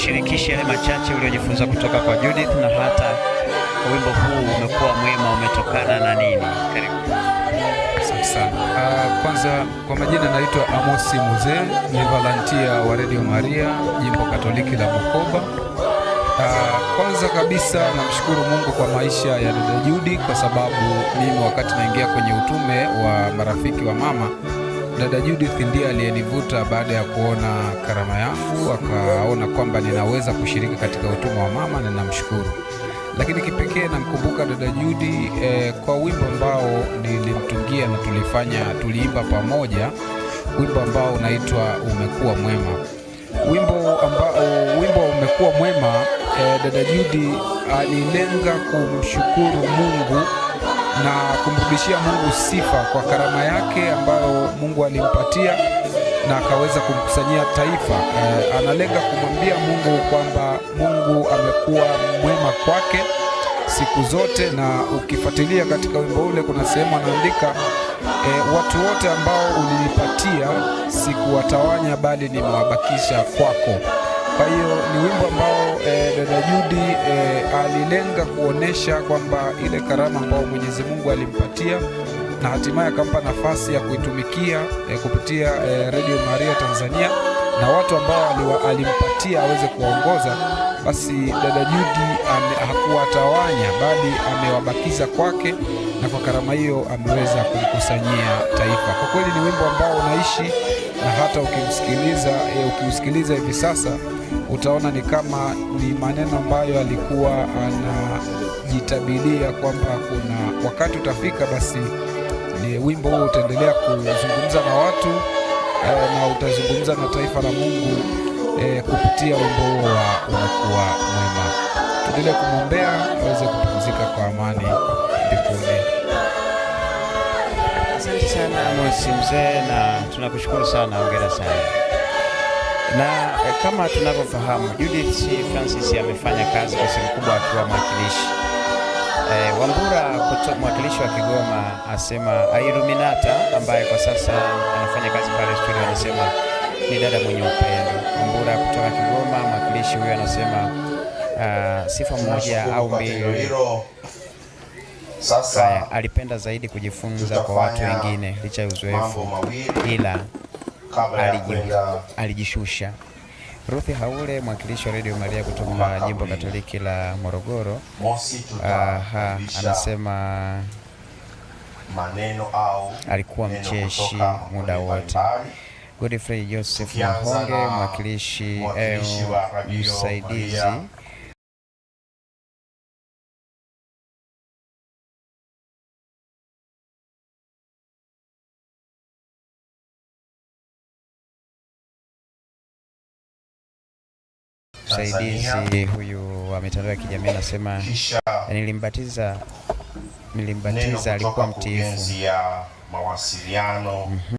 Tushirikishe yale machache uliojifunza kutoka kwa Judith na hata wimbo huu umekuwa mwema umetokana na nini? Karibu. Asante sana. Kwanza kwa majina naitwa Amosi Muzee, ni volunteer wa Radio Maria Jimbo Katoliki la Bukoba. Kwanza kabisa namshukuru Mungu kwa maisha ya dada Judy, kwa sababu mimi wakati naingia kwenye utume wa marafiki wa mama, dada Judith ndiye aliyenivuta baada ya kuona karama yangu, akaona kwamba ninaweza kushiriki katika utume wa mama, na namshukuru. Lakini kipekee namkumbuka dada Judy kwa wimbo ambao nilimtungia na tuliimba pamoja, wimbo ambao unaitwa Umekuwa Mwema. Wimbo Umekuwa Mwema, dada Judy alilenga kumshukuru Mungu na kumrudishia Mungu sifa kwa karama yake ambayo Mungu alimpatia na akaweza kumkusanyia taifa. Analenga kumwambia Mungu kwamba Mungu amekuwa mwema kwake siku zote, na ukifuatilia katika wimbo ule kuna sehemu anaandika watu wote ambao ulinipatia sikuwatawanya, bali nimewabakisha kwako. Kwa hiyo ni wimbo ambao dada Judy alilenga kuonesha kwamba ile karama ambayo Mwenyezi Mungu alimpatia na hatimaye akampa nafasi ya kuitumikia kupitia Radio Maria Tanzania na watu ambao alimpatia aweze kuwaongoza, basi dada Judy hakuwatawanya bali amewabakiza kwake, na kwa karama hiyo ameweza kumkusanyia taifa. Kwa kweli ni wimbo ambao unaishi na hata ukiusikiliza hivi sasa utaona ni kama ni maneno ambayo alikuwa anajitabilia kwamba kuna wakati utafika, basi ni wimbo huo utaendelea kuzungumza na watu na utazungumza na taifa la Mungu kupitia wimbo huo wa Umekuwa Mwema. Tuendelee kumwombea aweze kupumzika kwa amani mbinguni. Asante sana Amosi Mzee, na tunakushukuru sana, hongera sana. Na kama tunavyofahamu, Judith C. Francis amefanya kazi kwa sehemu kubwa akiwa mwakilishi. Wambura mwakilishi wa Kigoma asema Iluminata ambaye kwa sasa anafanya kazi pale studio anasema ni dada mwenye upendo. Wambura kutoka Kigoma, mwakilishi huyo anasema sifa moja au mbili. Sasa Haya, alipenda zaidi kujifunza kwa watu wengine licha ya uzoefu, ila alijishusha. Ruthi Haule, mwakilishi wa Radio Maria kutoka Jimbo Katoliki la Morogoro, aha, anasema maneno au alikuwa mcheshi muda wote. Godfrey Joseph Mahonge, mwakilishi msaidizi huyu wa mitandao ya kijamii anasema nilimbatiza alikuwa mtiifu. Mawasiliano.